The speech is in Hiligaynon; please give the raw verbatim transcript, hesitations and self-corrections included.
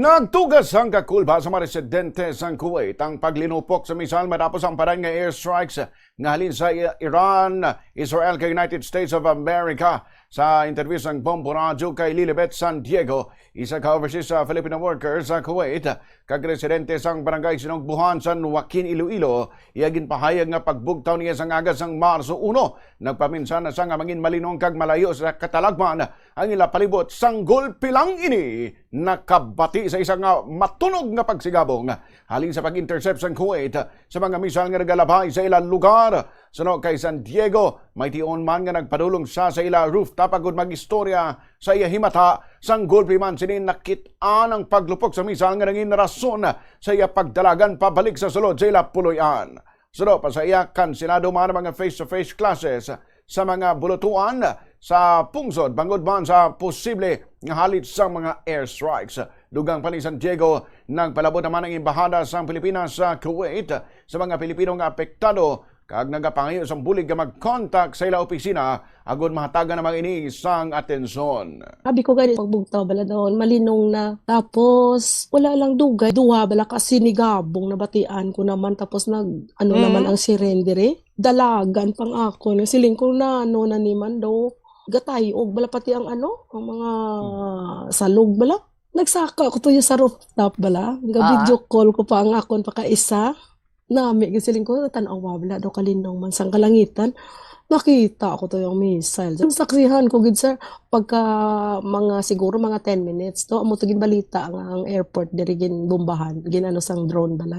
Pagtuga sang kakulba sa mga residente sang Kuwait ang paglinupok sa misal matapos ang paran nga airstrikes nga halin sa I-, Iran, Israel kag United States of America. Sa interview sang Bombo Radyo kay Lilibet San Diego, isa ka overseas, ah, Filipino worker sa Kuwait kag residente sang barangay Sinugbuhan, San Joaquin, Iloilo, iya ginpahayag nga pagbugtaw niya sang aga sang Marso uno, nagpaminsan na siya nga mangin malinong kag malayo sa katalagman ang ila palibot. Sang gulpi lang ini nakabati sa isa nga matunog nga pagsigabong halin sa pag-intercept sang Kuwait sa mga missile nga nagalabay sa ila lugar. Suno kay San Diego, may tion man nga nagpadulong siya sa ila rooftop agud mag-istorya sa iya himata. Sang gulpi man sini nakit-an ang paglupok sa missile nga nangin rason sa iya pagdalagan pabalik sa sulod sa ila puloy-an. Suno pa sa iya, kanselado man ang mga face-to-face classes sa mga bulutuan sa pungsod bangod man sa posible nga halit sang mga airstrikes. Dugang pa ni San Diego, nagpalabot naman ang Embahada sang Pilipinas sa Kuwait sa mga Pilipino nga apektado kag nagapangayo sang bulig nga mag-contact sa ila opisina agud mahatagan naman ini sang atensyon. Sabi ko gani, pagbugtaw bala daw, malinong na. Tapos, wala lang dugay, duha bala ka sinigabong nabatian ko naman. Tapos nag, ano Mm. naman ang surrender eh. Dalagan pang ako. Nasiling ko na, ano na ni man daw. Gatayog bala pati ang ano, ang mga salog bala. Nagsaka ko to yung sa rooftop bala. Nga Ah. video call ko pa ang akon pakaisa. Nami, gisiling ko, tanawa bala daw kalinong man sang kalangitan. Nakita ko to yung missile. Ang saksihan ko gid, sir, pagka mga, siguro mga ten minutes to, amo to ginbalita nga ang airport diri ginbombahan, ginano sang drone bala.